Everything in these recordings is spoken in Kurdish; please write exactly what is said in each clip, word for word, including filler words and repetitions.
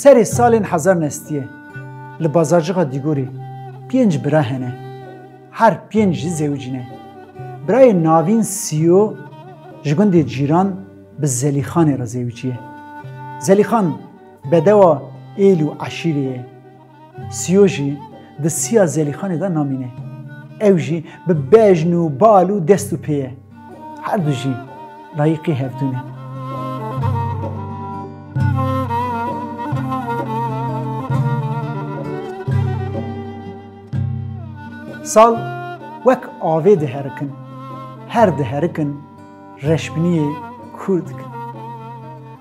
Serê salên hezar nestiyê li bazarcixê Dîgorê pênc bira hene. Her pênc jî zewicî ne. Birayê navîn Sîyo ji gundê Cîran bi Zelîxanê re zewicî ye. Zelîxan bedewa êl û eşîrê ye. Sîyo jî di siya Zelîxanê de namîne. Ew jî bi bejn û bal û dest û pê ye. Her du jî layîqî hevdû ne. Sal wek avê diherikin. Her diherikin, reşbiniyê kûr dikin.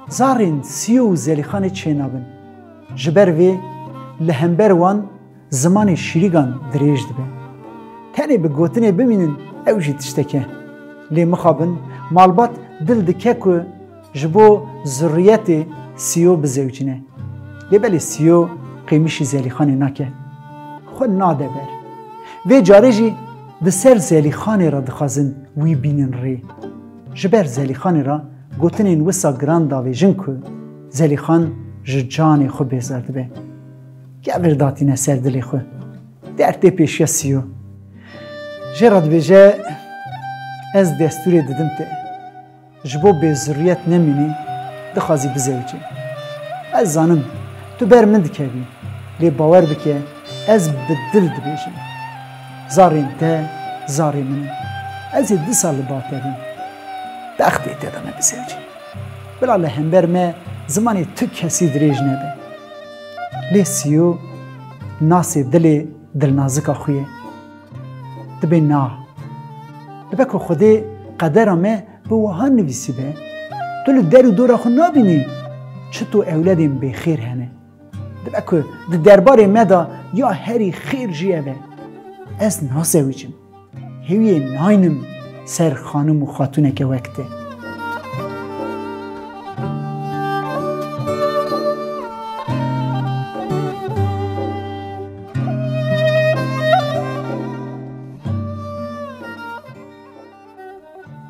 Zarên Sîyo û Zelîxanê çênabin. Ji ber vê li hember wan zimanê şîrîgan dirêj dibe. Tenê bi gotinê bimînin, ew jî tiştek e. Lê mixabin malbat dil dike ku ji bo zurriyetê Sîyo bizewicîne. Lê belê Sîyo qêmişî Zelîxanê nake. Xwe nade ber. Vê carê jî di ser Zelîxanê re dixwazin wî bînin rê. Ji ber Zelîxanê re gotinên wisa giran davêjin ku Zelîxan ji canê xwe bêzar dibe. Kevir datîne ser dilê xwe. Derdê pêşiya Sîyo. Jê re dibêje, ez destûrê didim te. Ji bo bêzurriyet nemînî, dixwazî bizewicî. Ez zanim, tu ber min dikevî, lê bawer bike, ez bi dil dibêjim. Zarên te, zarê min in. Ez ê dîsa li ba te bim. Textê te de me bizewicî. Bila li hember me zimanê tu kesî dirêj nebe. Lê Sîyo nasê dilê dilnazika xwe ye. Dibe na. Dibe ku Xwedê qedera me bi wiha nivîsîbe, tu li der û dora xwe nabînî çito ewledên bêxêr hene. Dibe ku di derbarê me de ya herî xêr jî ev e. Ez nazewicim. Hêwiyê naynim ser xanim û xatûneke wek te.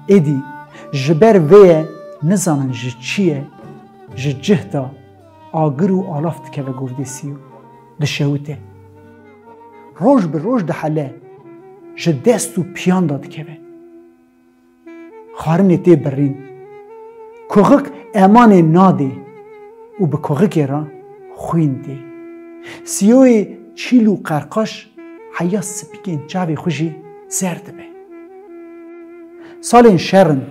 Êdî ji ber vê ye nizanin ji çi ye, ji cih de agir û alaf dikeve govdê Sîyo, dişewite. Roj bi roj dihele, ji dest û piyan de dikeve. Xwarinê tê birîn. Koxik emanê nadê û bi koxikê re xwîn tê. Sîyoyê çîl û qerqaş heya spikên çavê xwe jî zer dibe. Salên şer in,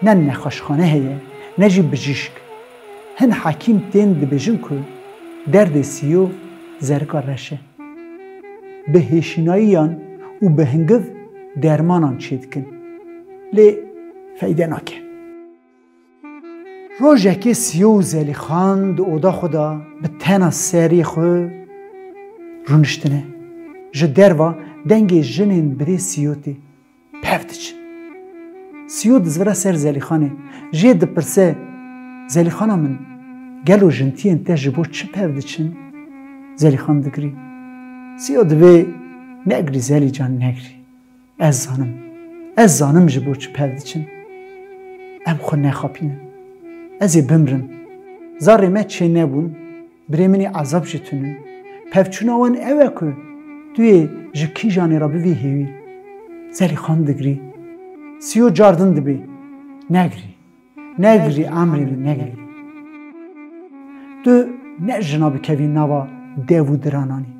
ne nexweşxane heye, ne jî bijîşk. Hin hekîm tên dibêjin ku derdê Sîyo zerika reş e. Bi hêşînayiyan û bi hingiv dermanan çêdikin. Lê feyde nake. Rojekê Sîyo û Zelîxan di oda xwe de bi tena serê xwe rûniştine. Ji derva dengê jinên birê Sîyo tê. Pev diçin. Sîyo dizivire ser Zelîxanê. Jê dipirse, Zelîxana min, gelo jintiyên te ji bo çi pev diçin? Zelîxan digirî. Sîyo dibê, negirî Zelî can, negirî. Ez zanim. Ez zanim ji bo çi pev diçin. Em xwe nexapînin. Ez ê bimrim. Zarê me çê nebûn. Birê min ê ezab jî tune. Pevçûna wan ew e ku tu yê ji kîjanê re bivî hêwî. Zelîxan digirî. Sîyo car din dibê. Negirî. Negirî, emrê min negirî. Tu ne jina bikevî nava dev û dirananî.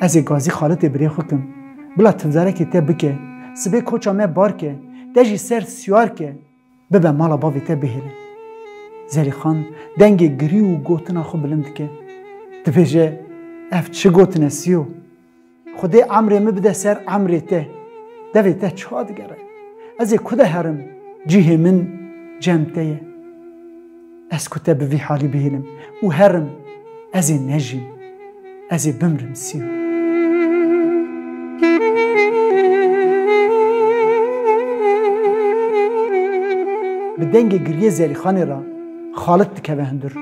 Ez ê gazî xalitê birê xwe kim. Bila tivdarekê te bike. Sibê koça me bar ke. Te jî ser siyar ke. Bibe mala bavê te bihêle. Zelîxan dengê girî û gotina xwe bilind dike. Dibêje, ev çi gotin e Sîyo? Xwedê emrê min bide ser emrê te. Devê te çawa digere? Ez ê ku de herim? Cihê min cem te ye. Ez ku te bi vî halî bihêlim û herim, ez ê nejîm. Ez ê bimrim Sîyo. Bi dengê giriyê Zelîxanê re Xalit dikeve hundir.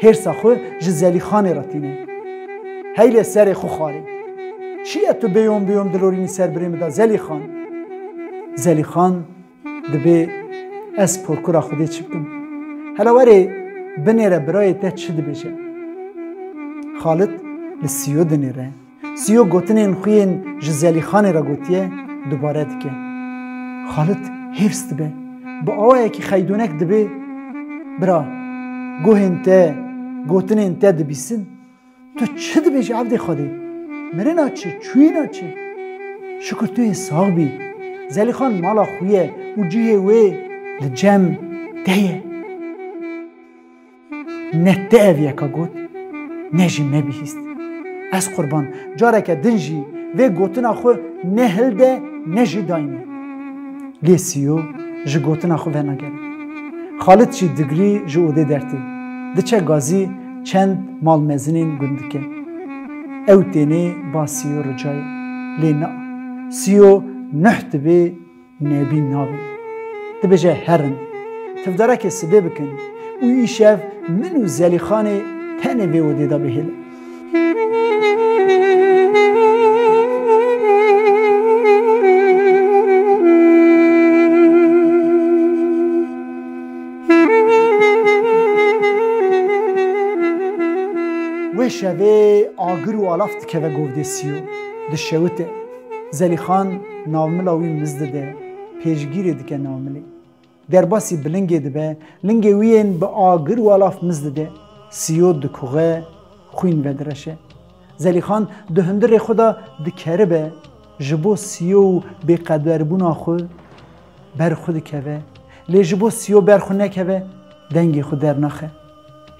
Hêrsa xwe ji Zelîxanê re tîne. Heylê serê xwe xwarê. Çi ye tu bêyom bêyom dilorînî ser birê min de Zelîxan? Zelîxan Dibê ez porkura Xwedê çi bikim? Hela werê binêre birayê te çi dibêje. Xalit li Siyo dinêre. Siyo gotinên xwe yên ji Zelîxanê re gotiye dubare dike. Xalit hêrs dibe. Bi awayekî xeydonek dibê, "Bira, guhên te gotinên te dibîsin. Tu çi dibêjî evdê Xwedê? Mirina çi, çûyîna çi? Şukur tu yê sax bî. Zelîxan mala xwe ye û cihê wê li cem te ye." Ne te ev yeka got, ne jî me bihîst. Ez qurban, careke din jî vê gotina xwe ne hilde, ne jî dayne. Lê Siyo ji gotina xwe venagere. Xalit jî digirî ji odê dertê. Diçe gazî çend mal mezinên gund dike. Ew tênê ba Siyo ricayê. Lê na. Siyo nuh dibê, nebî nabe. Dibêje, "Herin, tivdarekê sibê bikin û îşev min û Zelîxanê tenê vê odê de bihêlin." Wê şevê agir û alaf dikeve govdê Siyo, dişewite. Zelîxan navmila wî miz dide, pêşgirê dike navmilê. Derbasî bi lingê dibe, lingê wî yên bi agir û alaf miz dide. Siyo dikuxe, xwîn vedireşe. Zelîxan di hundirê xwe de dikeribe, ji bo Siyo û bêqederbûna xwe ber xwe dikeve. Lê ji bo Siyo ber xwe nekeve, dengê xwe dernaxe.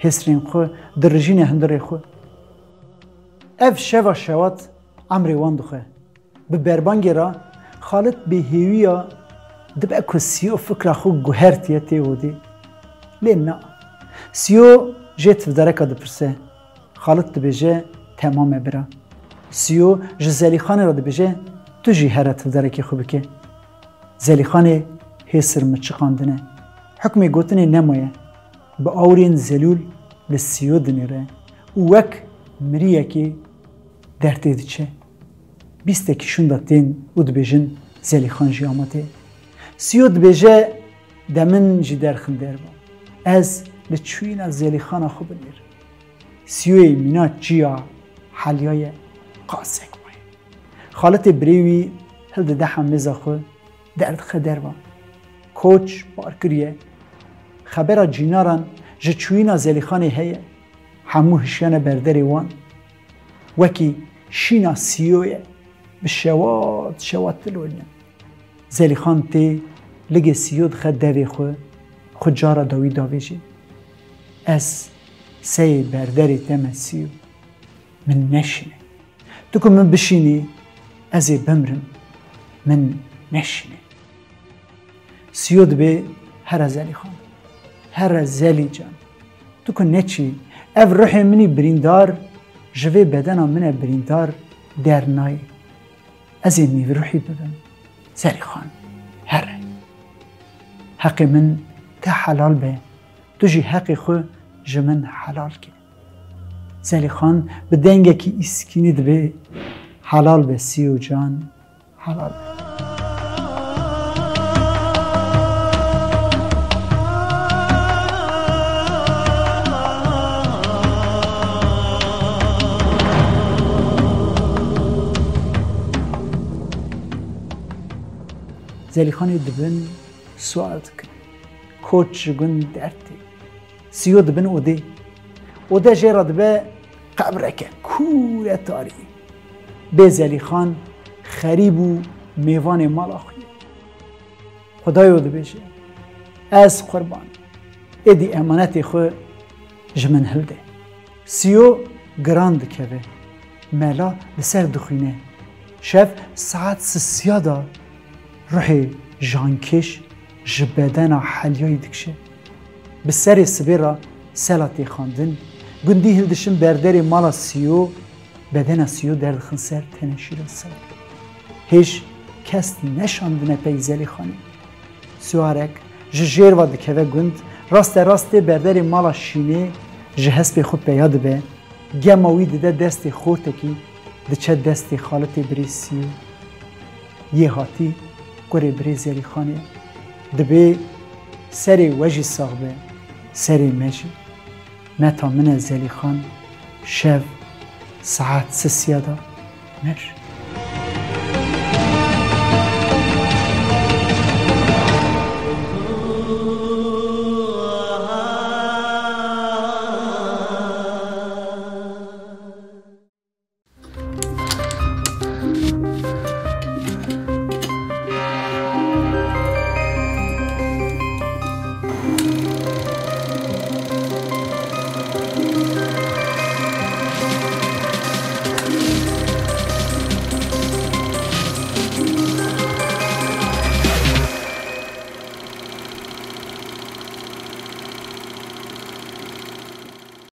Hêsrên xwe dirijîne hundirê xwe. Ev şeva şewat emrê wan dixwe. Bi berbangê re Xalit bêhêwiya dibe ku Siyo fikra xwe guhertiye tê odê. Lê na. Siyo jê tivdareka dipirse. Xalit dibêje, "Temam e bira." Siyo ji Zelîxanê re dibêje, "Tu jî here tivdarekê xwe bike." Zelîxanê hêsir miçiqandine. Hukmê gotinê nemaye. Bi awirên zelûl li Siyo dinêre û wek miriyekê dertê diçe. Bîstekî şûnda tên û dibêjin, Zelîxan jî amade ye. Siyo dibêje, "De min jî derxin derva. Ez li çûyîna Zelîxana xwe binêrim." Siyoyê mîna çiya heliyaye, qasek maye. Xalitê birê wî hildide hemêza xwe, derdixe derva. Koç bar kiriye. Xebera cînaran ji çûyîna Zelîxanê heye. Hemû hişyane ber derê wan. Wekî şîna Siyoyê bi şewat şewat dilolîne. Zelîxan tê, ligê Siyo dixe devê xwe, xwe cara dawî davêjê. Ez seyê ber derê te me Siyo. Min neşîne. Tu ku min bişînî, ez ê bimrim. Min neşîne. Siyo dibê, here Zelîxan. Here Zelî can. Tu ku neçî, ev ruhê min î birîndar, ji vê bedena min e birîndar, dernayê. Ez ê nîvruhî bibim. Zelîxan, here. Heqê min te helal be. Tu jî heqê xwe ji min helal ke. Zelîxan bi dengekî îskînî dibê, helal be Siyo can, helal be. Zelîxanê dibin sual dikin. Koç ji gund dertê. Siyo dibin odê. Ode jê re dibe qebreke kûr e tarî. Bê Zelîxan xerîb û mêvanê mala xwe ye. Xudayo dibêje, ez qurban. Êdî emanetê xwe ji min hilde. Siyo giran dikeve. Mela li ser dixwîne. Şev saet sisiya de ruhê jankêş ji bedena Helyayî dikişe. Bi serê sibê re sela tê xwendin, gundî hildişin ber derê mala Siyo, bedena Siyo derdixin ser teneşîra sela. Hêj kes neşandine pey Zelîxanê. Siwarek ji jêr ve dikeve gund, raste rast tê ber derê mala Şînê ji hespê xwe peya dibe, gema wî dide destê xortekî, diçe destê xalitê birê Siyo. Yê hatî kurê birê Zelîxanê. Dibê serê we jî sax be, serê me jî. Meta min e Zelîxan, şev saet sisiya da, meş.